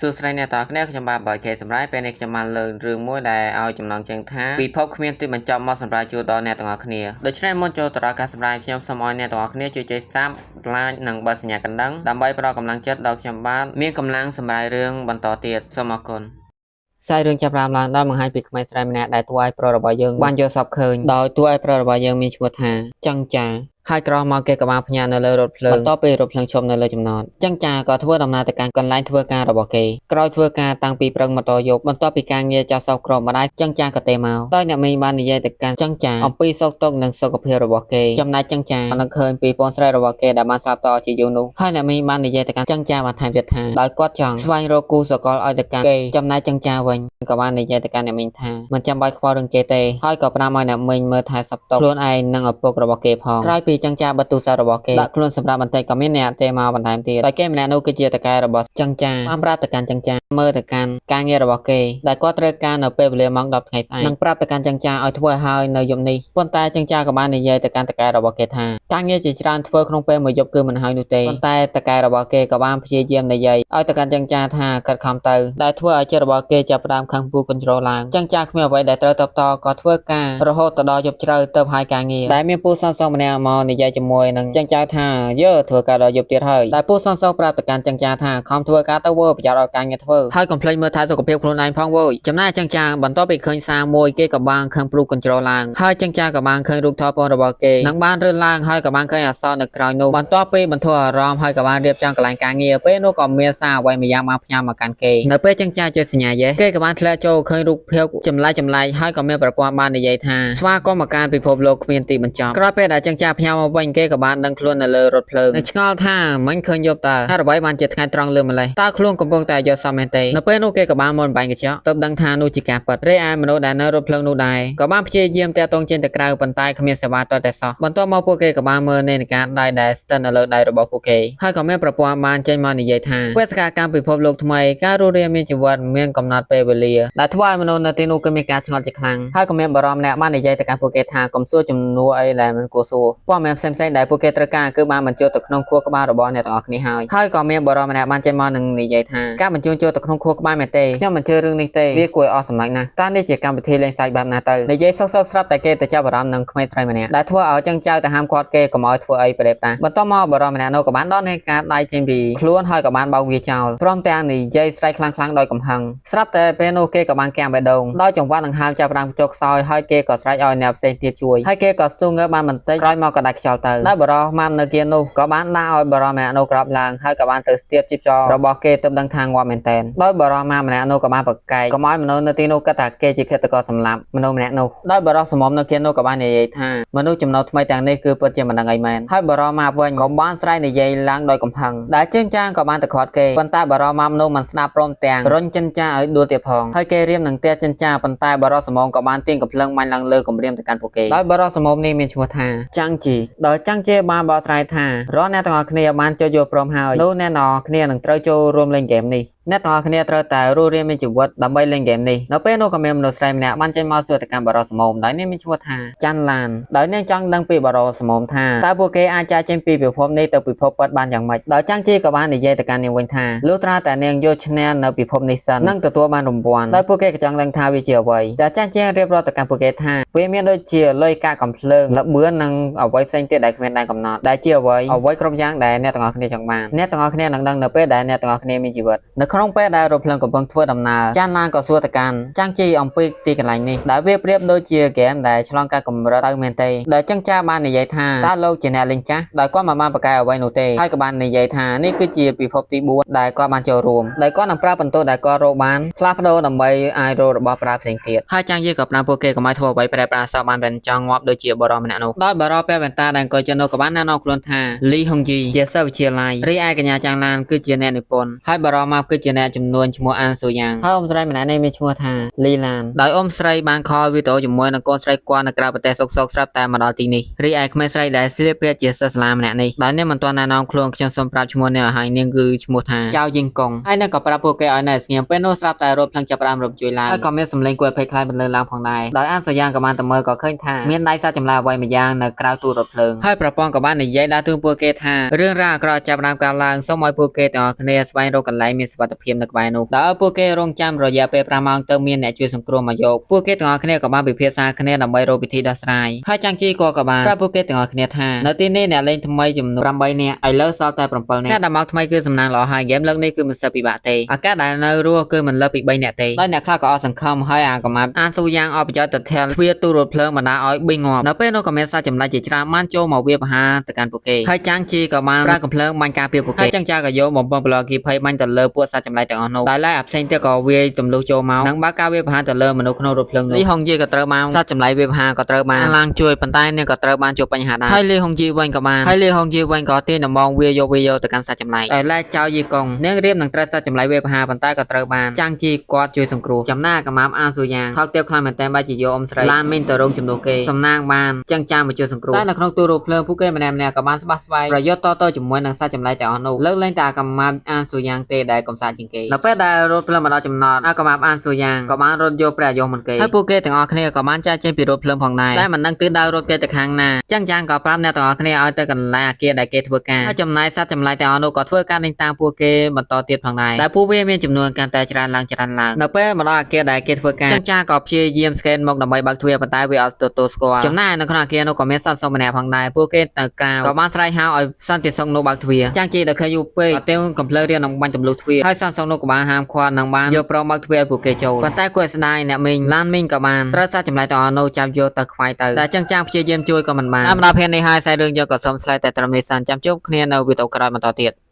សួស្តីអ្នកទាំងអស់គ្នាខ្ញុំបាទបើខេសម្រាប់ពេលនេះខ្ញុំបានលើករឿងមួយដែលឲ្យចំណងជើងថាពិភពគ្មានទីបញ្ចប់មកសម្រាប់ជួដល់អ្នកទាំងអស់គ្នាដូច្នេះមុនចូលទៅដល់ការសម្ដែងខ្ញុំសូមឲ្យអ្នកទាំងអស់គ្នាជួយចុច Sub Like និងបើសញ្ញាកណ្ដឹងដើម្បីផ្ដល់កម្លាំងចិត្តដល់ខ្ញុំបាទមានកម្លាំងសម្រាប់រឿងបន្តទៀតសូមអរគុណ សាច់រឿងចាប់ផ្ដើមឡើងដោយបង្ហាញពីក្មេងស្រីម្នាក់ដែលតួឯកប្រុសរបស់យើងបានយល់សប្តិឃើញដោយតួឯកប្រុសរបស់យើងមានឈ្មោះថាចឹងចាហើយក្រោយមកគេក៏បានផ្ញើនៅលើរថភ្លើងបន្ទាប់ពីរថភ្លើងឈប់នៅលើចំណតចឹងចាក៏ធ្វើដំណើរទៅកាន់កន្លែងធ្វើការរបស់គេក្រោយធ្វើការតាំងពីព្រឹកមកដល់យប់បន្ទាប់ពីការងារចាស់សោកក្រម្ដាយចឹងចាក៏ទេមកដោយអ្នកមីងបាននិយាយទៅកាន់ចឹងចាអំពីសុខទុក្ខនិងសុខភាពរបស់គេចំណែកចឹងចាបានឃើញពីពនស្រីរបស់គេដែលបានស្លាប់តជាយូរនោះហើយអ្នកមីងបាននិយាយទៅកាន់ចឹងចាបន្ថែមទៀតថាដោយគាត់ចង់ស្វែងរកគូសកលឲ្យទៅកាន់គេចំណែកចឹងចាវិញក៏បាននិយាយទៅកាន់អ្នកមីងថាមិនចាំបាច់ខ្វល់រឿងគេទេហើយក៏ផ្ដាំឲ្យអ្នកមីងមើលថែសពតុខ្លួនឯងនិងឪពុករបស់គេផងក្រោយពីចឹងចាបិទទូរស័ព្ទរបស់គេដាក់ខ្លួនសម្រាប់បន្តិចក៏មានអ្នកទេមកបន្ថែមទៀតដោយគេម្នាក់នោះគឺជាតកែរបស់ចឹងចាបានប្រាប់ទៅកាន់ចឹងចាមើលទៅកាន់ការងាររបស់គេដែលគាត់ត្រូវការនៅពេលវេលាម៉ោង10ថ្ងៃស្អែកនិងប្រាប់ទៅកាន់ចឹងចាឲ្យធ្វើឲ្យហើយនៅយប់នេះប៉ុន្តែចឹងចាក៏បាននិយាយទៅកាន់តកែរបស់គេថាការងារជាច្រើនធ្វើក្នុងពេលមួយយប់គឺមិនហើយនោះទេប៉ុន្តែតកែរបស់គេក៏បានព្យាយាមនិយាយឲ្យទៅកាន់ចឹងចាថាខិតខំទៅដែលធ្វើឲ្យចិត្តរបស់គេចាប់ផ្ដើមខឹងពូកញ្ជ្រោឡើងចឹងចាគ្មានអ្វីដែលត្រូវតបតក៏ធ្វើការរហូតទៅដល់យប់ជ្រៅទៅហើយការងារដែលមានពូសងសងម្នាក់មកនិយាយជាមួយនឹងចឹងចាថាយើធ្វើការដល់យប់ទៀតហើយដែលពូសងសងប្រាប់ទៅកាន់ចឹងចាថាខំធ្វើការទៅវើប្រយោជន៍ឲ្យការងារធ្វើហើយកុំភ្លេចមើលថែសុខភាពខ្លួនឯងផងវើយចំណែកចឹងចាបន្ទាប់ពីឃើញសារមួយគេក៏បានខឹងព្រុសកញ្ជ្រោឡើងហើយចឹងចាក៏បានឃើញរូបថតបងរបស់គេនិងបានរើសឡើងហើយក៏បានឃើញអក្សរនៅក្រោយនោះបន្ទាប់ពីបន្ធូរអារម្មណ៍ហើយក៏បានរៀបចំកន្លែងការងារពេលនោះក៏មានសារអ្វីមួយយ៉ាងបានផ្ញើមកកាន់គេនៅពេលចឹងចាជួយសញ្ញាយេគេក៏បានធ្លាក់ចូលឃើញរូបភាពចម្លែកចម្លែកហើយក៏មានប្រព័ន្ធបាននិយាយថាស្វាគមន៍មកកាន់ពិភពលោកគ្មានទីបញ្ចប់ក្រោយពេលដែលចឹងចាផ្ញើមកវិញគេក៏បានដឹងខ្លួននៅលើរថភ្លើងនិងឆ្ងល់ថាមិញឃើញយប់តើហេតុអ្វីបានជាថ្ងៃត្រង់លឿនម្លេះតើខ្លួនកំពុងតែយកសមមែនទេនៅពេលនោះគេក៏បានមុនបាញ់កញ្ចក់ទើបដឹងថានោះជាការពិតរីឯមនុស្សដែលនៅរថភ្លើងនោះដែរក៏បានព្យាយាមតាក់ទងចេញទៅក្រៅប៉ុន្តែគ្មានសេវាទាល់តែសោះបន្ទាប់មកពួកគេក៏បានមើលនាឡិកាដៃដែលស្ថិតនៅលើដៃរបស់ពួកគេហើយក៏មានប្រព័ន្ធបានចេញមកនិយាយថាវេសកកម្មពិភពលោកថ្មីការរស់រានមានជីវិតមានកំណត់ពេលវេលាដែលធ្វើឲ្យមនុស្សនៅទីនោះគឺមានការឆ្ងល់ជាខ្លាំងហើយក៏មានបារម្ភអ្នកបាននិយាយទៅកាន់ពួកគេថាកុំសួរជំនួសអីដែលមិនគួរសួរព័ត៌មានផ្សេងៗដែលពួកគេត្រូវការគឺបានបញ្ចូលទៅក្នុងខួរក្បាលរបស់អ្នកទាំងអស់គ្នាហើយហើយក៏មានបារម្ភអ្នកបានចេញមកនឹងនិយាយថាការបញ្ជូនចូលទៅក្នុងខួរក្បាលមែនទេខ្ញុំមិនជឿរឿងនេះទេវាគួរឲ្យអស់សម្លាញ់ណាស់តើនេះជាកម្មវិធីលេងសើចបែបណាទៅនិយាយសុកសុកស្រាប់តែគេទៅចាប់អារម្មណ៍នឹងក្មេងស្រីម្នាក់ដែលធ្វើឲ្យចឹងចៅទៅហាមគាត់គេកុំឲ្យធ្វើអីប្រេបតាបន្ទាប់មកបារម្ភម្នាក់នោះក៏បានដល់នៃការដៃចេញពីខ្លួនហើយក៏បានបោកវាចោលព្រមទាំងនិយាយស្រែកខ្លាំងៗដោយកំហឹងស្រាប់តែពេលនោះគេក៏បានកាំងបេះដូងដោយចង្វាក់ដង្ហើមចាប់ផ្ដើមចុះខ្សោយហើយគេក៏ស្រែកឲ្យអ្នកផ្សេងទៀតជួយហើយគេក៏ស្ទុះងើបបានបន្តិចក្រោយមកក៏ដាច់ខ្យល់ទៅដោយបរោះម៉ាំនៅគៀននោះក៏បានដាក់ឲ្យបរោះម្នាក់នោះក្រោបឡើងហើយក៏បានទៅស្ទាបជីបចររបស់គេទើបដឹងថាងាប់មែនតែនដោយបរោះម៉ាំម្នាក់នោះក៏បានប្រកែកកុំឲ្យមនុស្សនៅទីនោះគិតថាគេជាឃាតករសម្លាប់មនុស្សម្នាក់នោះដោយបរោះសមមនៅគៀននោះក៏បាននិយាយថាមនុស្សចំណូលថ្មីទាំងនេះគឺពិតជាមិនដឹងអីមែនហើយបរោះម៉ាវិញក៏បានស្រែកនិយាយឡើងដោយកំហឹងដែលជើងចាងក៏បានទៅខាត់គេប៉ុន្តែបរោះម៉ាំនោះមិនស្ដាប់ព្រមទាំងរុញចិនចាឲ្យដួលទៀតផងហើយគេរៀមនឹងផ្ទះចិនចាប៉ុន្តែបរោះសមមក៏បានទាញកំភ្លើងបាញ់ឡើងលើគម្រាមទៅកាន់ពួកគេដោយបរោះសមមនេះមានឈ្មោះថាចាំងជីដោយចាំងជាបានបកស្រាយថារាល់អ្នកទាំងអស់គ្នាបានចូលយល់ព្រមហើយនោះអ្នកទាំងអស់គ្នានឹងត្រូវចូលរួមលេងហ្គេមនេះអ្នកទាំងអស់គ្នាត្រូវតែរស់រានមានជីវិតដើម្បីលេងហ្គេមនេះនៅពេលនោះក៏មានមនុស្សស្រីម្នាក់បានចេញមកសួរទៅកាន់បរិសមមដោយនាងមានឈ្មោះថាច័ន្ទឡានដោយនាងចង់ដឹងពីបរិសមមថាតើពួកគេអាចចាកចេញពីពិភពនេះទៅពិភពពិតបានយ៉ាងម៉េចដោយចាំងជីក៏បាននិយាយទៅកាន់នាងវិញថាលុះត្រាតែនាងយកឈ្នះនៅពិភពនេះសិននឹងទទួលបានរង្វាន់ដោយពួកគេក៏ចង់ដឹងថាវាជាអ្វីតែចាំងជីរៀបរាប់ទៅកាន់ពួកគេថាវាមានដូចជាលុយកាក់កំភ្លើងល្បឿននិងអ្វីផ្សេងទៀតដែលគ្មានដែនកំណត់ដែលជាអ្វីអ្វីគ្រប់យ៉ាងដែលអ្នកទាំងអស់គ្នាចង់បានអ្នកទាំងអស់គ្នានឹងដឹងនៅពេលដែលអ្នកទាំងអស់គ្នាមានជីវិតនៅក្នុងពេលដែលរថភ្លើងកំពុងធ្វើដំណើរចានឡានក៏សួរទៅកាន់ចាំងជីអំពីទីកន្លែងនេះដែលវាប្រៀបដូចជាហ្គេមដែលឆ្លងការកម្រិតទៅមែនទេដែលចឹងចាបាននិយាយថាតើលោកជាអ្នកលេងចាស់ដោយគាត់មិនបានប្រកែកអ្វីនោះទេហើយក៏បាននិយាយថានេះគឺជាពិភពទី4ដែលគាត់បានចូលរួមដោយគាត់នឹងប្រើបន្ទោដែលគាត់រកបានផ្លាស់ប្ដូរដើម្បីអាចរករបស់ប្រើផ្សេងទៀតហើយចាំងយីក៏ប្រាប់ពួកគេកុំឲ្យធ្វើអ្វីប្រែប្រាសោះបានមិនចង់ងាប់ដូចជាបរិសម្នាក់នោះដោយបរិសពាក់វ៉ែនតាដែលអង្គុយជិតនោះក៏បានណែនាំខ្លួនថាលីហុងយីជាសិស្សវិទ្យាល័យរីឯកញ្ញាចាំងឡានគឺជាអ្នកនិពន្ធហើយបរិសមកគឺជាអ្នកចំនួនឈ្មោះអានសូយ៉ាងហើយអ៊ំស្រីម្នាក់នេះមានឈ្មោះថាលីឡានដោយអ៊ំស្រីបានខលវីដេអូជាមួយនឹងកូនស្រីគាត់នៅក្រៅប្រទេសសុកសុកស្រាប់តែមកដល់ទីនេះរីឯក្មេងស្រីដែលស្លៀកពាក់ជាសិស្សសាលាម្នាក់នេះដោយនាងមិនទាន់ណែនាំខ្លួនខ្ញុំសូមប្រាប់ឈ្មោះនាងឲ្យហើយនាងគឺឈ្មោះថាចៅយីងកុងហើយនាងក៏ប្រាប់ពួកគេឲ្យនៅស្ងៀមពេលនោះស្រាប់តែរថភ្លើងចាប់ផ្ដើមរំជួយឡើងហើយក៏មានសំឡេងគួរឲ្យភ័យខ្លាចបន្លឺឡើងផងដែរដោយអានសូយ៉ាងក៏បានទៅមើលក៏ឃើញថាមានដៃសត្វចម្លែកអ្វីមួយយ៉ាងនៅក្រៅទូរថ ថភ្លើងហើយប្រព័ន្ធក៏បាននិយាយដល់ទូពួកគេថារឿងរ៉ាវអាក្រក់ចាប់ផ្ដើមកើតឡើងសូមឲ្យពួកគេទាំងអស់គ្នាស្វែងរកកន្លែងមានសុវត្ថិភាពនៅក្បែរនោះដោយឲ្យពួកគេរងចាំរយៈពេល5ម៉ោងទៅមានអ្នកជួយសង្គ្រោះមកយកពួកគេទាំងអស់គ្នាក៏បានពិភាក្សាគ្នាដើម្បីរកវិធីដោះស្រាយហើយចាំងជីក៏ក៏បានប្រាប់ពួកគេទាំងអស់គ្នាថានៅទីនេះអ្នកលេងថ្មីចំនួន8នាក់ឥឡូវសល់តែ7នាក់អ្នកដែលមកថ្មីគឺសំណាងល្អហើយហ្គេមលើកនេះគឺមិនសូវពិបាកទេឱកាសដែលនៅរស់គឺមិនលើសពី3នាក់ទេដោយអ្នកខ្លះក៏អស់សង្ឃឹមហើយអាកំាប់អានស៊ូយ៉ាងអស់ប្រយោជន៍ទៅធាលទ្វារទូរថភ្លើងបណ្ដាឲ្យប៊ីងងាប់នៅពេលនោះក៏មានសត្វចម្លែកជាច្រើនបានចូលមកវាប្រហារទៅកាន់ពួកគេហើយចាំងជីក៏បានប្រើកំភ្លើងបាញ់ការពារពួកគេហើយចាំងចាក៏យកបំពង់ប្លគីភ័យបាញ់ទៅលើពួកសត្វចម្លែកទាំងអស់នោះដោយឡែកអាផ្សេងទៀតក៏វាយទម្លុះចូលមកនិងបើកការវាយប្រហារទៅលើមនុស្សក្នុងរថភ្លើងនោះលីហុងយីក៏ត្រូវបានសត្វចម្លែកវាយប្រហារក៏ត្រូវបានឡើងជួយប៉ុន្តែនាងក៏ត្រូវបានជួបបញ្ហាដែរហើយលីហុងយីវិញក៏បានហើយលីហុងយីវិញក៏ទាញដំបងវាយកវាយកទៅកាន់សត្វចម្លែកដោយឡែកចៅយីកុងនាងរៀបនឹងត្រូវសត្វចម្លែកវាយប្រហារប៉ុន្តែក៏ត្រូវបានចាំងជីគាត់ជួយសង្គ្រោះចំណាកកំាប់អាស៊ូយ៉ាងថោកទាបខ្លាំងមែនតើបែរជាយកអ៊ំស្រីឡានមីនទៅរងជំនួសគេសំណាងបានចឹងចាំមកជួយសង្គ្រោះតែនៅក្នុងទូរថភ្លើងពួកគេម្នាក់ៗក៏បានស្បាស់ស្វែងប្រយុទ្ធតទៅជាមួយនឹងសត្វចម្លែកទាំងអស់នោះលើកលែងតែអាកំាប់អានស៊ូយ៉ាងទេដែលកំសាកជាងគេនៅពេលដែលរថភ្លើងមកដល់ចំណតអាកំាប់អានស៊ូយ៉ាងក៏បានរត់យកព្រះអាយុមិនគេហើយពួកគេទាំងអស់គ្នាក៏បានចាកចេញពីរថភ្លើងផងដែរតែមិនដឹងទិសដៅរត់គេទៅខាងណាចឹងយ៉ាងក៏ប្រាប់អ្នកទាំងអស់គ្នាឲ្យទៅកន្លែងអាគារដែលគេធ្វើការហើយចំណែកសត្វចម្លែកទាំងអស់នោះក៏ធ្វើការដេញតាមពួកគេបន្តទៀតផងដែរដែលពួកវាមានចំនួនកាន់តែច្រើនឡើងច្រើនឡើងនៅពេលមកដល់អាគារដែលគេធ្វើការចឹងចាក៏ព្យាយាម scan មកដើម្បីបើកទ្វារប៉ុន្តែវាអត់ទទួលស្គាល់ចំណែកនៅក្នុងអាគារនោះក៏មានសន្តិសុខម្នាក់ផងដែរពួកគេទៅក្រៅក៏បានស្រែកហៅឲ្យសន្តិសុខនោះបើកទ្វារចាំងជីដែលឃើញយូរពេកក៏ទេវកំភ្លើរៀននឹងបាញ់ទម្លុះទ្វារហើយសន្តិសុខនោះក៏បានហាមឃាត់និងបានយកព្រមបើកទ្វារឲ្យពួកគេចូលប៉ុន្តែគួរឲ្យស្ដាយអ្នកមីងឡានមីងក៏បានត្រូវសត្វចម្លែកទាំងអស់នោះចាប់យកទៅខ្វាយទៅតែចឹងចាងព្យាយាមជួយក៏មិនបានតាមដល់ភេទនេះហើយសាយរឿងយកក៏សុំស្លែតែត្រឹមនេះសិនចាំជួបគ្នានៅវីដេអូក្រោយបន្តទៀត។